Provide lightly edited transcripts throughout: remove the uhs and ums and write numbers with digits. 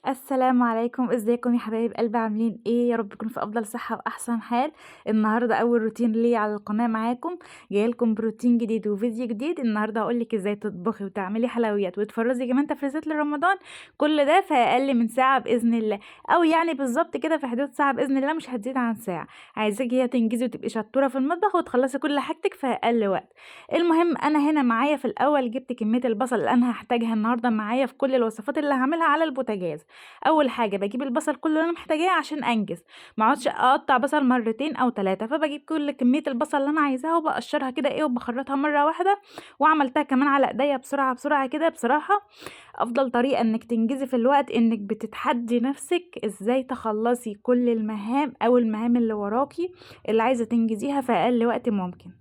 السلام عليكم، ازيكم يا حبايب قلبي؟ عاملين ايه؟ يا رب تكونوا في افضل صحة واحسن حال. النهارده اول روتين ليا على القناة معاكم، جاية لكم بروتين جديد وفيديو جديد. النهارده هقول لك ازاي تطبخي وتعملي حلويات وتفرزي كمان تفريزات لرمضان، كل ده في اقل من ساعة باذن الله، او يعني بالظبط كده في حدود ساعة باذن الله، مش هتزيد عن ساعة. عايزاكي هي تنجزي وتبقي شطوره في المطبخ وتخلصي كل حاجتك في اقل وقت. المهم انا هنا معايا في الاول جبت كمية البصل اللي انا هحتاجها النهارده معايا في كل الوصفات اللي هعملها على البوتاجاز. اول حاجة بجيب البصل كله اللي انا محتاجاه عشان انجز، ما اقعدش اقطع بصل مرتين او ثلاثة، فبجيب كل كمية البصل اللي انا عايزاها وبقشرها كده ايه وبخرطها مرة واحدة، وعملتها كمان على ايديا بسرعة بسرعة كده. بصراحة افضل طريقه انك تنجزي في الوقت انك بتتحدي نفسك ازاي تخلصي كل المهام او المهام اللي وراكي اللي عايزه تنجزيها في اقل وقت ممكن.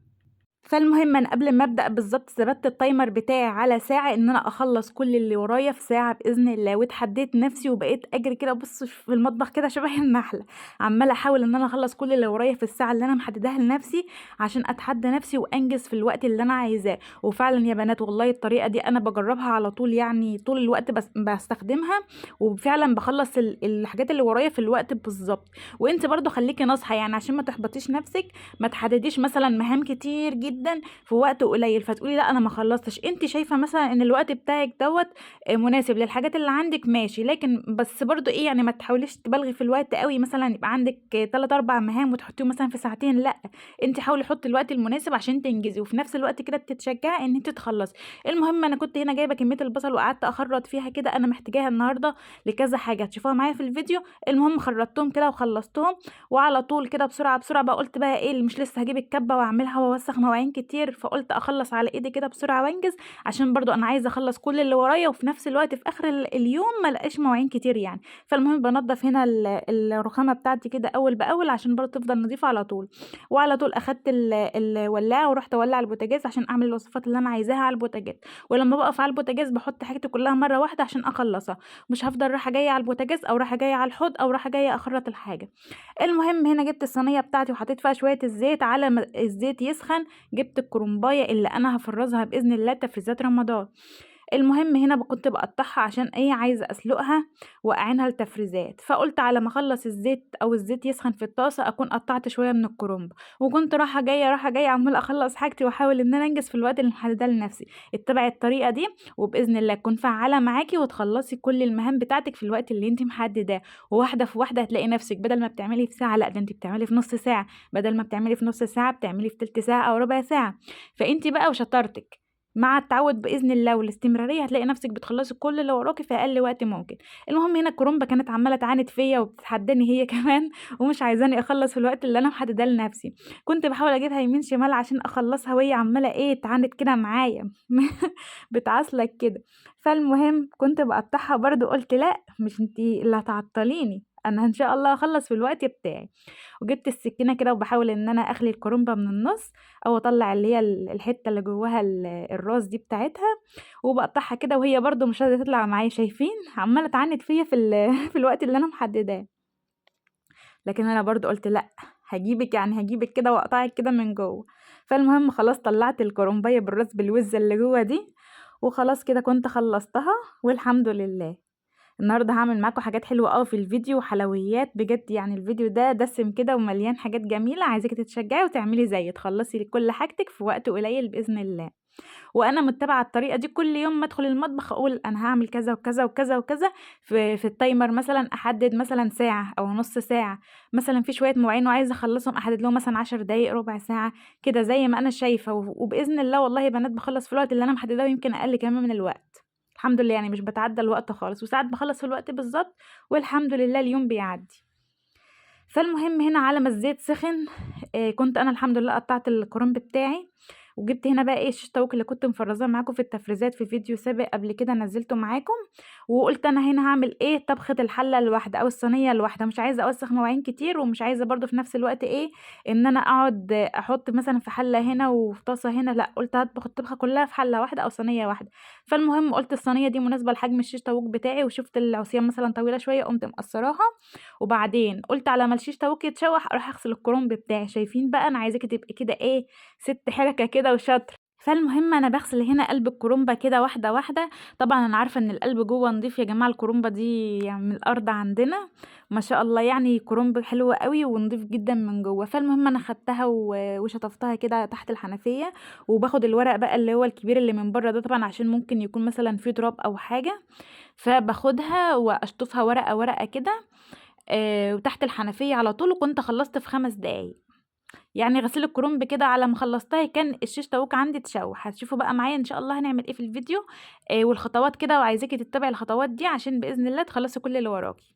فالمهم انا قبل ما ابدا بالظبط ثبت ال timer بتاعي على ساعة ان انا اخلص كل اللي ورايا في ساعة باذن الله، واتحديت نفسي وبقيت اجري كده بص في المطبخ كده شبه النحلة، عماله احاول ان انا اخلص كل اللي ورايا في الساعة اللي انا محدداها لنفسي عشان اتحدى نفسي وانجز في الوقت اللي انا عايزاه. وفعلا يا بنات والله الطريقة دي انا بجربها على طول، يعني طول الوقت بس بستخدمها، وفعلا بخلص الحاجات اللي ورايا في الوقت بالظبط. وانت برضو خليكي ناصحه يعني عشان ما تحبطيش نفسك، ما تحدديش مثلا مهام كتير جدا في وقت قليل فتقولي لا انا ما خلصتش. انت شايفه مثلا ان الوقت بتاعك دوت مناسب للحاجات اللي عندك ماشي، لكن بس برضو ايه يعني ما تحاوليش تبالغي في الوقت قوي، مثلا يبقى عندك 3 4 مهام وتحطيهم مثلا في ساعتين، لا انت حاولي حطي الوقت المناسب عشان تنجزي، وفي نفس الوقت كده بتتشجعي ان انت تخلصي. المهم انا كنت هنا جايبه كمية البصل وقعدت اخرط فيها كده، انا محتاجاها النهارده لكذا حاجة هتشوفوها معايا في الفيديو. المهم خرطتهم كده وخلصتهم، وعلى طول كده بسرعة بسرعة بقى قلت بقى ايه مش لسه هجيب الكبه واعملها واوسخ مواعين كتير، فقلت اخلص على ايدي كده بسرعة وانجز، عشان برضو انا عايزه اخلص كل اللي ورايا، وفي نفس الوقت في اخر اليوم ما الاقيش مواعين كتير يعني. فالمهم بنضف هنا الرخامه بتاعتي كده اول باول عشان برضو تفضل نظيفة على طول. وعلى طول اخدت الولاعه ورحت اولع البوتاجاز عشان اعمل الوصفات اللي انا عايزاها على البوتاجاز. ولما بقف على البوتاجاز بحط حاجتي كلها مرة واحدة عشان اخلصها، مش هفضل رايحة جاية على البوتاجاز او رايحة جاية على الحوض او رايحة جاية اخرط الحاجة. المهم هنا جبت الصينية بتاعتي وحطيت فيها شوية الزيت، على ما الزيت يسخن جبت الكرنبايه اللي انا هفرزها باذن الله تفريزات رمضان. المهم هنا كنت بقطعها عشان ايه عايزه اسلقها واعينها لتفريزات، فقلت على ما اخلص الزيت او الزيت يسخن في الطاسه اكون قطعت شوية من الكرنب، وكنت رايحة جاية رايحة جاية عماله اخلص حاجتي واحاول ان انا انجز في الوقت اللي محددة لنفسي. اتبعي الطريقة دي وباذن الله تكون فعاله معاكي وتخلصي كل المهام بتاعتك في الوقت اللي انت محدداه. وواحدة في واحدة هتلاقي نفسك بدل ما بتعملي في ساعة لا ده انت بتعملي في نص ساعة، بدل ما بتعملي في نص ساعة بتعملي في تلت ساعة او ربع ساعة. فانت بقى وشطارتك مع التعود باذن الله والاستمرارية هتلاقي نفسك بتخلصي كل اللي وراكي في اقل وقت ممكن. المهم هنا الكرومبه كانت عماله تعاند فيا وبتتحداني هي كمان ومش عايزاني اخلص في الوقت اللي انا محدداه لنفسي، كنت بحاول اجيبها يمين شمال عشان اخلصها وهي عماله ايه تعاند كده معايا بتعسلك كده. فالمهم كنت بقطعها برضو، قلت لا مش انتي اللي هتعطليني، انا ان شاء الله هخلص في الوقت بتاعي. وجبت السكينة كده وبحاول ان انا اخلي الكرنبه من النص او اطلع اللي هي الحتة اللي جواها الراس دي بتاعتها، وبقطعها كده وهي برضو مش راضية تطلع معايا، شايفين عماله تعاند فيا في الوقت اللي انا محدداه. لكن انا برضو قلت لا هجيبك، يعني هجيبك كده واقطعك كده من جوه. فالمهم خلاص طلعت الكرنبايه بالراس بالوزه اللي جوه دي، وخلاص كده كنت خلصتها والحمد لله. النهارده هعمل معاكم حاجات حلوة قوي في الفيديو وحلويات بجد، يعني الفيديو ده دسم كده ومليان حاجات جميلة، عايزاكي تتشجعي وتعملي زيي تخلصي كل حاجتك في وقت قليل باذن الله. وانا متبعة الطريقة دي كل يوم ما ادخل المطبخ اقول انا هعمل كذا وكذا وكذا وكذا في ال timer، مثلا احدد مثلا ساعة او نص ساعة، مثلا في شوية مواعين وعايزه اخلصهم احدد لهم مثلا 10 دقايق ربع ساعة كده زي ما انا شايفه. وباذن الله والله يا بنات بخلص في الوقت اللي انا محدداه ويمكن اقل كمان من الوقت الحمد لله، يعني مش بتعدى الوقت خالص، وساعات بخلص في الوقت بالظبط والحمد لله اليوم بيعدي. فالمهم هنا على ما الزيت سخن كنت انا الحمد لله قطعت الكرنب بتاعي، وجبت هنا بقى ايه الشيش طاووق اللي كنت مفرزاه معاكم في التفريزات في فيديو سابق قبل كده نزلته معاكم. وقلت انا هنا هعمل ايه طبخه الحلة الواحدة او الصينية الواحدة، مش عايزه اوسخ مواعين كتير، ومش عايزه برده في نفس الوقت ايه ان انا اقعد احط مثلا في حله هنا وفي طاسه هنا، لا قلت هطبخ الطبخة كلها في حله واحدة او صينية واحدة. فالمهم قلت الصينية دي مناسبة لحجم الشيش طاووق بتاعي، وشفت العصيان مثلا طويلة شوية قمت مقصراها. وبعدين قلت على ما الشيش طاووق يتشوح اروح اغسل الكرنب بتاعي. شايفين بقى انا عايزاكي تبقي كده ايه ست حركة كده وشاطره. فالمهم أنا باغسل هنا قلب الكرنبة كده واحدة واحدة. طبعًا أنا عارفة إن القلب جوّه نضيف يا جماعة، الكرنبة دي يعني من الأرض عندنا ما شاء الله، يعني كرنب حلو أوي ونضيف جدًا من جوّه. فالمهم أنا خدتها وشطفتها كده تحت الحنفية، وباخد الورق بقى اللي هو الكبير اللي من برّه ده طبعًا عشان ممكن يكون مثلًا فيه تراب أو حاجة، فباخدها وأشطفها ورقة ورقة كده، وتحت الحنفية على طول. وكنت خلصت في 5 دقايق يعني غسيل الكرنب كده. على ما خلصتها كان الشيش طاووق عندي اتشوح. هتشوفوا بقى معايا ان شاء الله هنعمل ايه في الفيديو، والخطوات كده، وعايزاكي تتبعي الخطوات دي عشان باذن الله تخلصي كل اللي وراكي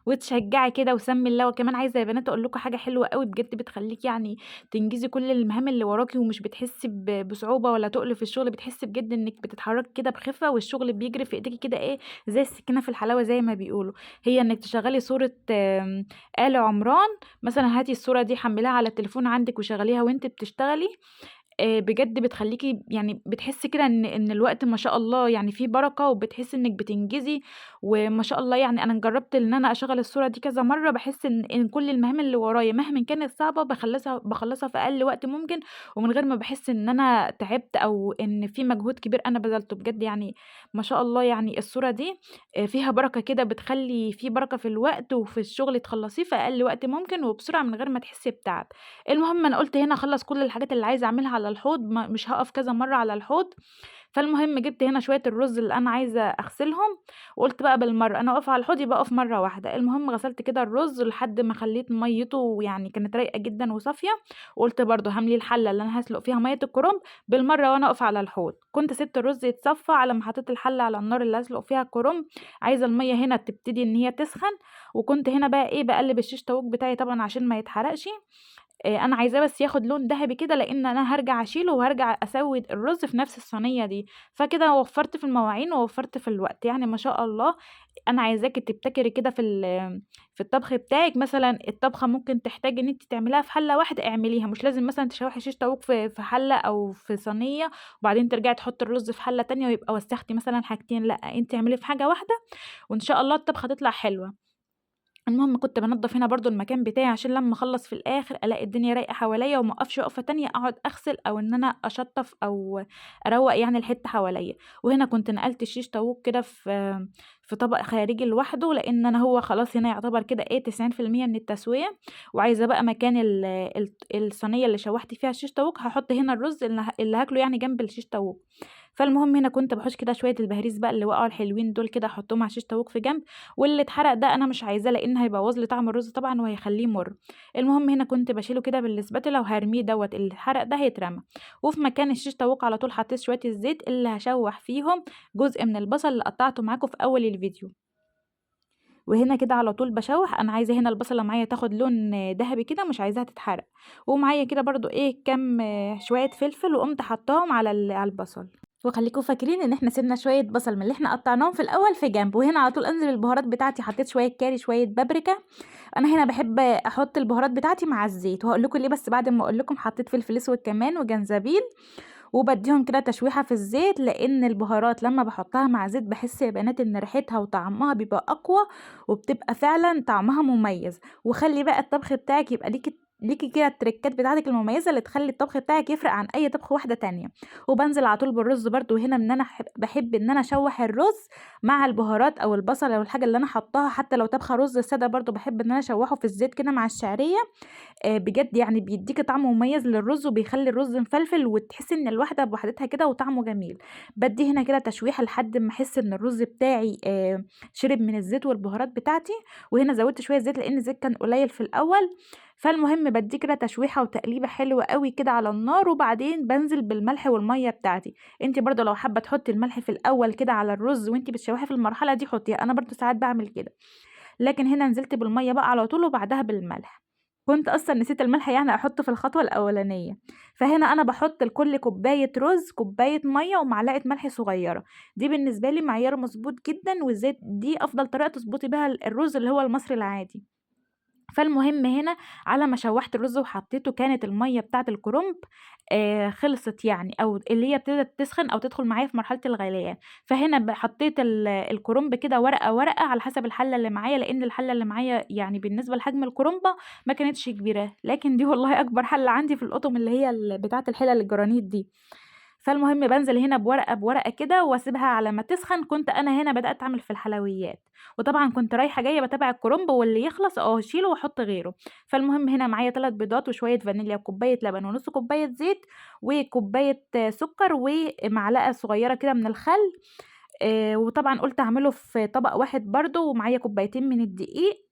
وتشجعي كده وسمي الله. وكمان عايزه يا بنات اقول لكم حاجة حلوة قوي بجد بتخليكي يعني تنجزي كل المهام اللي وراكي، ومش بتحسي بصعوبة ولا تقل في الشغل، بتحسي بجد انك بتتحركي كده بخفة والشغل بيجري في ايديكي كده ايه زي السكينة في الحلاوة زي ما بيقولوا. هي انك تشغلي صوره، آل عمران مثلا، هاتي الصورة دي حمليها على التليفون عندك وشغليها وانت بتشتغلي، بجد بتخليكي يعني بتحسي كده إن الوقت ما شاء الله يعني فيه بركة، وبتحسي إنِك بتنجزي وما شاء الله. يعني أنا جربت إن أنا أشغّل الصورة دي كذا مرّة، باحس إن كل المهام اللي ورايا مهمًا كانت صعبة باخلّصها في أقل وقت ممكن، ومن غير ما باحس إن أنا تعبت أو إن في مجهود كبير أنا بذلته. بجد يعني ما شاء الله، يعني الصورة دي فيها بركة كده، بتخلّي في بركة في الوقت وفي الشغل تخلّصيه في أقل وقت ممكن وبسرعة من غير ما تحسي بتعب. المهم أنا قُلت هنا أخلّص كل الحاجات اللي عايزة أعملها على الحوض، مش هاقف كذا مرّة على الحوض. فالمهم جِبت هنا شوية الرز اللي أنا عايزة أغسلهم، وقُلت بقى بالمرّة أنا واقفة على الحوض يبقى أقف مرّة واحدة. المهم غسلت كده الرز لحد ما خلّيت مَيّته يعني كانت رايقة جدًا وصافية، وقُلت برضه هاملي الحلة اللي أنا هاسلُق فيها مَيّة الكرنب بالمرّة وأنا واقفة على الحوض. كنت سِبت الرز يتصفى على ما حطيت الحلة على النار اللي هاسلُق فيها الكرنب، عايزة المَيّة هنا تبتدي إن هي تسخن. وكنت هنا بقى إيه باقلّب الشيش طاووق بتاعي طبعًا عشان ما يتحرقش، أنا عايزاه بس ياخد لون دهبي كده، لإن أنا هارجع أشيله وهارجع أسوي الرز في نفس الصينية دي، فكده وفّرت في المواعين ووفّرت في الوقت. يعني ما شاء الله أنا عايزاكِ تبتكري كده في الطبخ بتاعِك. مثلًا الطبخة ممكن تحتاجي إن أنتِ تعمليها في حلة واحدة اعمليها، مش لازم مثلًا تشوحي شيش طاووق في حلة أو في صينية وبعدين ترجعي تحطي الرز في حلة تانية ويبقى وسختِ مثلًا حاجتين، لأ أنتِ اعملي في حاجة واحدة وإن شاء الله الطبخة تطلع حلوة. المهم كنت بانضّف هنا برضه المكان بتاعي عشان لمّا أخلّص في الآخر ألاقي الدنيا رايقة حواليّا، وما أقفش وقفة تانية أقعد أغسل أو إن أنا أشطّف أو أروّق يعني الحتة حواليّا. وهنا كنت نقلت الشيش طاووق كده في طبق خارجي لوحده، لإن أنا هو خلاص هنا يعتبر كده إيه تسعين في المية من التسوية، وعايزة بقى مكان الصينية اللي شوحت فيها الشيش طاووق هاحط هنا الرز اللي هاكله يعني جنب الشيش طاووق. فالمهم هنا كنت باحوش كده شوية البهاريز بقى اللي وقعوا الحلوين دول كده أحطهم على الشيش طاووق في جنب، واللي اتحرق ده أنا مش عايزاه لإن هيبوظ لي طعم الرز طبعًا وهيخليه مر. المهم هنا كنت باشيله كده بالسباتولا وهرميه دوت، اللي اتحرق ده هيترمى. وفي مكان الشيش طاووق على طول حطيت شوية الزيت اللي هشوح فيهم جزء من البصل اللي قطعته معاكم في أول الفيديو. وهنا كده على طول بشوح، انا عايزه هنا البصله معايا تاخد لون ذهبي كده، مش عايزاها تتحرق. ومعايا كده برضو ايه كام شوية فلفل، وقمت حطاهم على البصل. وخليكم فاكرين ان احنا سيبنا شوية بصل من اللي احنا قطعناهم في الاول في جنب. وهنا على طول انزل البهارات بتاعتي، حطيت شوية كاري شوية بابريكا. انا هنا بحب احط البهارات بتاعتي مع الزيت، وهقول لكم ليه بس بعد ما اقول لكم. حطيت فلفل اسود كمان وجنزبيل، وبديهم كده تشويحه في الزيت، لان البهارات لما بحطها مع زيت بحس يا بنات ان ريحتها وطعمها بيبقى اقوى، وبتبقى فعلا طعمها مميز. وخلي بقى الطبخ بتاعك يبقى ليكي كده التريكات بتاعتك المميزة اللي تخلي الطبخ بتاعك يفرق عن اي طبخ واحدة تانية. وبنزل على طول بالرز برده. وهنا ان انا بحب ان انا اشوح الرز مع البهارات او البصل او الحاجة اللي انا حطاها، حتى لو طبخه رز ساده برده بحب ان انا اشوحه في الزيت كده مع الشعرية. بجد بيديكي طعم مميز للرز، وبيخلي الرز مفلفل وتحسي ان الواحدة بوحدتها كده وطعمه جميل. بدي هنا كده تشويحه لحد ما احس ان الرز بتاعي شرب من الزيت والبهارات بتاعتي. وهنا زودت شوية زيت لان الزيت كان قليل في الاول. فالمهم بدي كده تشويحه وتقليبه حلوة قوي كده على النار، وبعدين بنزل بالملح والمية بتاعتي. انت برضو لو حابة تحطي الملح في الاول كده على الرز وانت بتشوحي في المرحلة دي حطيها، انا برضو ساعات بعمل كده. لكن هنا نزلت بالمية بقى على طول وبعدها بالملح. كنت اصلا نسيت الملح احطه في الخطوة الاولانية. فهنا انا بحط لكل كوباية رز كوباية مية ومعلقة ملح صغيرة، دي بالنسبة لي معيار مظبوط جدا، والزيت دي افضل طريقه تظبطي بيها الرز اللي هو المصري العادي. فالمهم هنا على ما شوحت الرز وحطيته كانت المية بتاعه الكرنب، خلصت او اللي هي ابتدت تسخن او تدخل معايا في مرحلة الغليان. فهنا حطيت الكرنب كده ورقة ورقة على حسب الحلة اللي معايا، لان الحلة اللي معايا بالنسبة لحجم الكرنبه ما كانتش كبيرة، لكن دي والله اكبر حله عندي في القطم اللي هي بتاعه الحلل الجرانيت دي. فالمهم بانزل هنا بورقة بورقة كده واسيبها على ما تسخن. كنت أنا هنا بدأت أعمل في الحلويات، وطبعًا كنت رايحة جاية باتابع الكرنب واللي يخلص أشيله وأحط غيره. فالمهم هنا معايا 3 بيضات وشوية فانيليا وكوباية لبن ونص كوباية زيت وكوباية سكر ومعلقة صغيرة كده من الخل، وطبعًا قُلت أعمله في طبق واحد برضه، ومعايا كوبايتين من الدقيق،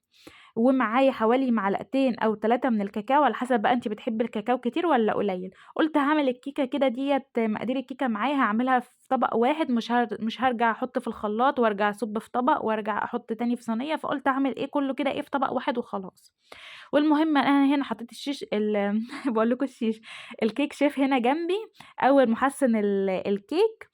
ومعايا حوالي معلقتين أو 3 من الكاكاو على حسب بقى أنتِ بتحبي الكاكاو كتير والّا قليل. قُلت هاعمل الكيكة كده ديّة مقادير الكيكة معايا هاعملها في طبق واحد، مش هارجع أحط في الخلاط وارجع أصب في طبق وارجع أحط تاني في صينية، فقُلت أعمل إيه كله كده إيه في طبق واحد وخلاص. والمهم أنا هنا حطيت الشيش باقول لكم الشيش، الكيك شيف هنا جنبي أو المحسن الكيك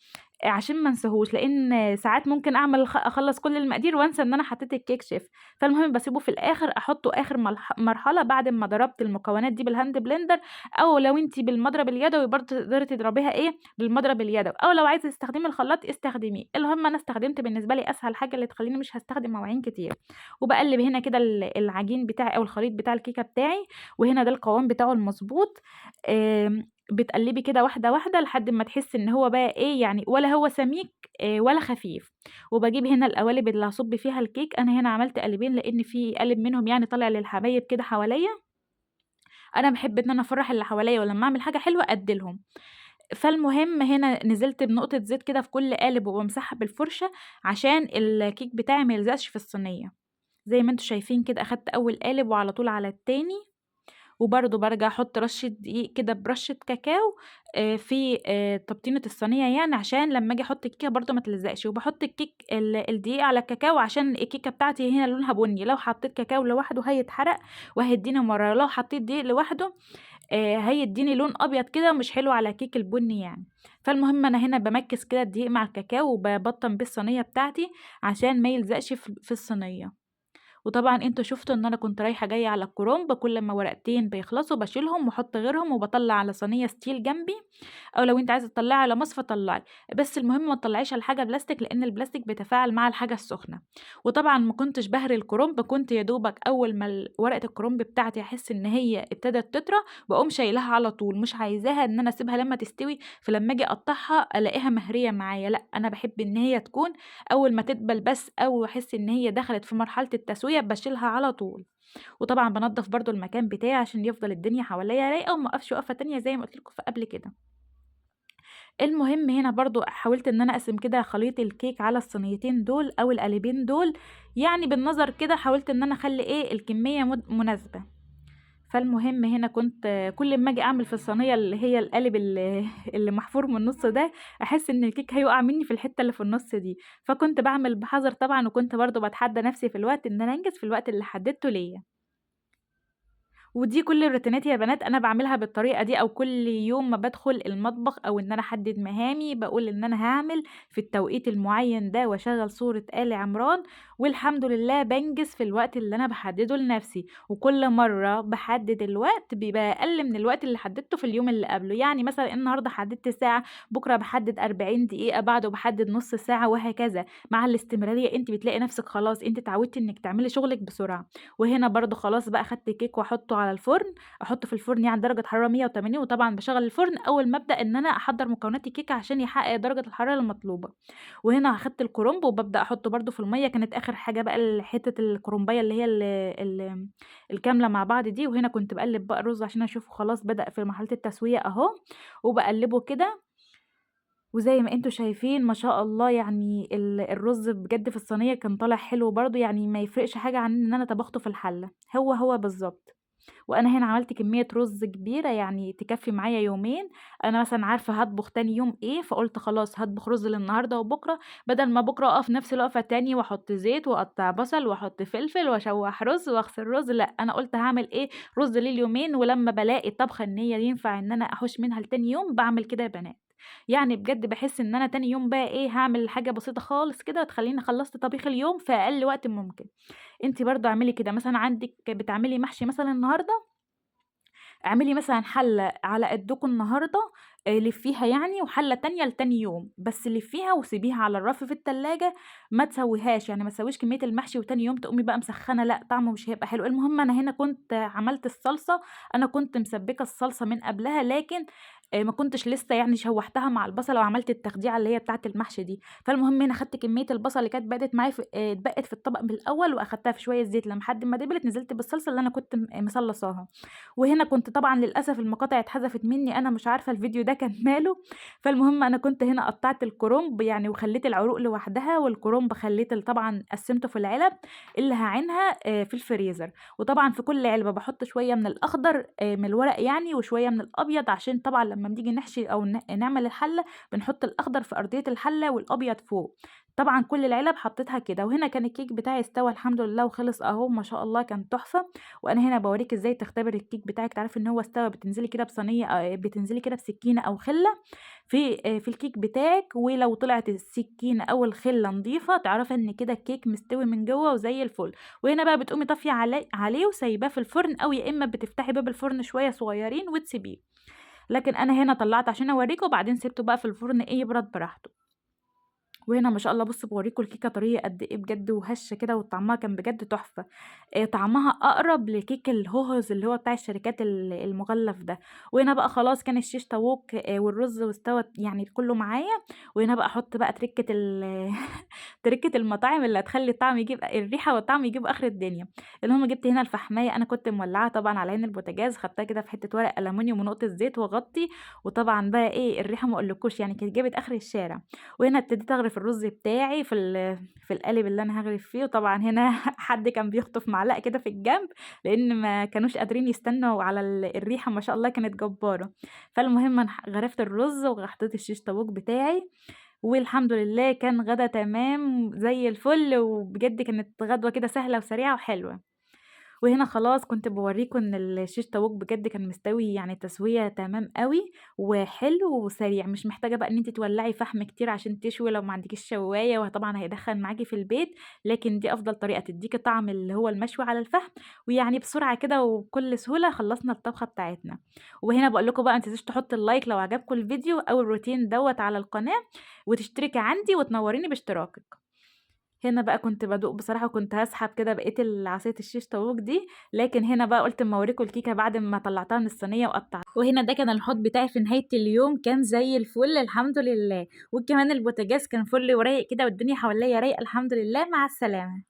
عشان ما انساهوش، لإن ساعات ممكن أعمل أخلّص كل المقادير وانسى إن أنا حطيت الكيك شيف. فالمهم باسيبه في الآخر أحطه آخر مرحلة بعد ما ضربت المكونات دي بال hand blender، أو لو أنتِ بالمضرب اليدوي برضه تقدري تضربيها إيه بالمضرب اليدوي، أو لو عايزة تستخدمي الخلاط استخدميه. المهم أنا استخدمت بالنسبة لي أسهل حاجة اللي تخليني مش هاستخدم مواعين كتير. وباقلب هنا كده العجين بتاعي أو الخليط بتاع الكيكة بتاعي، وهنا ده القوام بتاعه المضبوط. بتقلبي كده واحدة واحدة لحد ما تحسي إن هو بقى إيه، يعني ولا هو سميك ولا خفيف. وباجيب هنا القوالب اللي هاصب فيها الكيك، أنا هنا عملت قالبين لإن في قالب منهم طالع للحبايب كده حواليا. أنا باحب إن أنا أفرح اللي حواليا، ولما أعمل حاجة حلوة أدي لهم. فالمهم هنا نزلت بنقطة زيت كده في كل قالب وبامسحها بالفرشة عشان الكيك بتاعي ما يلزقش في الصينية. زي ما انتم شايفين كده أخدت أول قالب وعلى طول على التاني، وبرضه برجع أحط رشة دقيق كده برشة كاكاو، في، تبطينة الصينية عشان لما أجي أحط الكيكة برضه ما تلزقش. وبحط الكيك الدقيق على الكاكاو عشان الكيكة بتاعتي هنا لونها بني، لو حطيت كاكاو لوحده هيتحرق وهيديني مرارة، لو حطيت دقيق لوحده، هيديني لون أبيض كده مش حلو على كيك البني. فالمهم أنا هنا بمكس كده الدقيق مع الكاكاو وببطن بيه الصينية بتاعتي عشان ما يلزقش في الصينية. وطبعا انتوا شفتوا ان انا كنت رايحه جايه على الكرنب، كل ما ورقتين بيخلصوا بشيلهم واحط غيرهم وبطلع على صينيه ستيل جنبي، او لو انت عايزه تطلعي على مصفى طلعي، بس المهم ما تطلعيش على حاجه بلاستيك لان البلاستيك بيتفاعل مع الحاجه السخنه. وطبعا ما كنتش بهري الكرنب، كنت يا دوبك اول ما ورقه الكرنب بتاعتي احس ان هي ابتدت تطرى بقوم شايلها على طول، مش عايزاها ان انا اسيبها لما تستوي فلما اجي اقطعها الاقيها مهريه معايا، لا انا بحب ان هي تكون اول ما تدبل بس او احس ان هي دخلت في مرحله التسويه بشيلها على طول. وطبعا بنضف برضو المكان بتاعي عشان يفضل الدنيا حواليا رايقه وما اقفش وقفه تانية زي ما قلت لكم في قبل كده. المهم هنا برضو حاولت ان انا اقسم كده خليط الكيك على الصينيتين دول او القالبين دول، بالنظر كده حاولت ان انا اخلي الكميه مناسبه. فالمهم هنا كنت كل ما اجي اعمل في الصينيه اللي هي القالب اللي محفور من النص ده احس ان الكيك هيقع مني في الحته اللي في النص دي، فكنت بعمل بحذر طبعا، وكنت برضو بتحدى نفسي في الوقت ان انا انجز في الوقت اللي حددته ليا. ودي كل الروتينات يا بنات انا بعملها بالطريقه دي، او كل يوم ما بدخل المطبخ او ان انا احدد مهامي بقول ان انا هعمل في التوقيت المعين ده واشغل صوره آل عمران، والحمد لله بنجز في الوقت اللي انا بحدده لنفسي. وكل مره بحدد الوقت بيبقى اقل من الوقت اللي حددته في اليوم اللي قبله، يعني مثلا النهارده حددت ساعه، بكره بحدد 40 دقيقه، بعده بحدد نص ساعه، وهكذا. مع الاستمراريه انت بتلاقي نفسك خلاص انت اتعودتي انك تعملي شغلك بسرعه. وهنا برضو خلاص بقى خدت كيك واحطه على الفرن، احطه في الفرن درجه حراره 180، وطبعا بشغل الفرن اول ما ابدا ان انا احضر مكونات الكيكه عشان يحقق درجه الحراره المطلوبه. وهنا اخدت الكرنب وببدا احطه برضو في الميه، كانت اخر حاجه بقى حته الكرنبيه اللي هي الكامله مع بعض دي. وهنا كنت بقلب بقى الرز عشان اشوفه خلاص بدا في مرحله التسويه اهو، وبقلبه كده. وزي ما انتوا شايفين ما شاء الله الرز بجد في الصينيه كان طالع حلو برضو، ما يفرقش حاجه عن ان انا طبخته في الحله، هو هو بالظبط. وانا هنا عملت كميه رز كبيره تكفي معايا يومين، انا مثلا عارفه هطبخ تاني يوم ايه، فقلت خلاص هطبخ رز للنهارده وبكره، بدل ما بكره اقف نفس الوقفه تاني واحط زيت واقطع بصل واحط فلفل واشوح رز واغسل رز، لا انا قلت هعمل ايه رز لليومين، ولما بلاقي الطبخه ان هي ينفع ان انا احوش منها لتاني يوم بعمل كده يا بنات. بجد بحس ان انا تاني يوم بقى ايه هعمل حاجه بسيطه خالص كده تخليني خلصت طبيخ اليوم في اقل وقت ممكن. انتي برضو اعملي كده، مثلا عندك بتعملي محشي مثلا النهارده، اعملي مثلا حله على قدكم النهارده، لفيها وحله تانية لتاني يوم، بس لفيها وسيبيها على الرف في التلاجة، ما تسويهاش، ما تسويش كميه المحشي وتاني يوم تقومي بقى مسخنه، لا طعمه مش هيبقى حلو. المهم انا هنا كنت عملت الصلصه، انا كنت مسبكه الصلصه من قبلها، لكن ما كنتش لسه يعني شوّحتها مع البصلة وعملت التخديعة اللي هي بتاعة المحشي دي. فالمهم هنا خدت كمية البصل اللي كانت بقت معايا ف اتبقت في الطبق من الأول وأخدتها في شوية زيت لحد ما دبلت، نزلت بالصلصة اللي أنا كنت مصلصاها. وهنا كنت طبعًا للأسف المقاطع اتحذفت مني، أنا مش عارفة الفيديو ده كان ماله. فالمهم أنا كنت هنا قطّعت الكرنب يعني وخلّيت العروق لوحدها، والكرنب خلّيت طبعًا قسّمته في العلب اللي هاعينها في الفريزر، وطبعًا في كل علبة باحط شوية من الأخضر من الورق يعني وشوية من الأبيض، عشان طبعًا لمّا بنيجي نحشي أو نعمل الحلة بنحط الأخضر في أرضية الحلة والأبيض فوق. طبعًا كل العلب حطيتها كده. وهنا كان الكيك بتاعي استوى الحمد لله وخلص أهو ما شاء الله كان تحفة. وأنا هنا باوريكِ إزاي تختبري الكيك بتاعِك تعرفي إن هو استوى، بتنزلي كده بصينية بتنزلي كده بسكينة أو خلة في الكيك بتاعِك، ولو طلعت السكينة أو الخلة نضيفة تعرفي إن كده الكيك مستوي من جوّه وزي الفل. وهنا بقى بتقومي طافية عليه وسايباه في الفرن، أو يا إما بتفتحي باب الفرن شوية صغيرين وتسيبيه. لكن أنا هنا طلعت عشان أوريكم، وبعدين سِبته بقى في الفرن إيه يبرد براحته. وهنا ما شاء الله بصوا باوريكم الكيكة طرية قد إيه بجد وهشة كده، وطعمها كان بجد تحفة. طعمها أقرب لكيك الهوهوز اللي هو بتاع الشركات المغلف ده. وهنا بقى خلاص كان الشيش طاووق والرز واستوت يعني كله معايا. وهنا بقى أحط بقى تركة تركة المطاعم اللي هتخلي الطعم يجيب الريحة والطعم يجيب آخر الدنيا. المهم جبت هنا الفحماية، أنا كنت مولعاها طبعًا على عين البوتاجاز، خدتها كده في حتة ورق ألمونيوم ونقطة زيت وأغطي، وطبعًا بقى إيه الريحة ما أقولكوش يعني كانت جابت آخر الشارع. وهنا ابتديت أغرف الرز بتاعي في القالب اللي أنا هاغرف فيه، وطبعًا هنا حد كان بيخطف معلقة كده في الجنب، لإن ما كانوش قادرين يستنوا على الريحة ما شاء الله كانت جبارة. فالمهم أنا غرفت الرز وحطيت الشيش طاووق بتاعي، والحمد لله كان غدا تمام زي الفل، وبجد كانت غدوة كده سهلة وسريعة وحلوة. وهنا خلاص كنت باوريكم إن الشيش طاووق بجد كان مستوي يعني تسوية تمام أوي، وحلو وسريع، مش محتاجة بقى إن أنتِ تولّعي فحم كتير عشان تشوي لو ما عندكيش شواية، وطبعًا هيدخّن معاكِ في البيت، لكن دي أفضل طريقة تدّيكِ طعم اللي هو المشوي على الفحم، ويعني بسرعة كده وبكل سهولة خلّصنا الطبخة بتاعتنا. وهنا باقول لكم بقى ما تنسوش تحطوا ال like لو عجبكم الفيديو أو الروتين دوّة على القناة، وتشتركي عندي وتنوريني باشتراكِك. هنا بقى كنت بادوق بصراحة وكنت هاسحب كده بقية عصاية الشيش طاووق دي، لكن هنا بقى قُلت أمّا أوريكم الكيكة بعد ما طلعتها من الصينية وقطعتها. وهنا ده كان الحوض بتاعي في نهاية اليوم، كان زي الفل الحمد لله، وكمان البوتاجاز كان فُل ورايق كده والدنيا حواليّا رايقة الحمد لله. مع السلامة.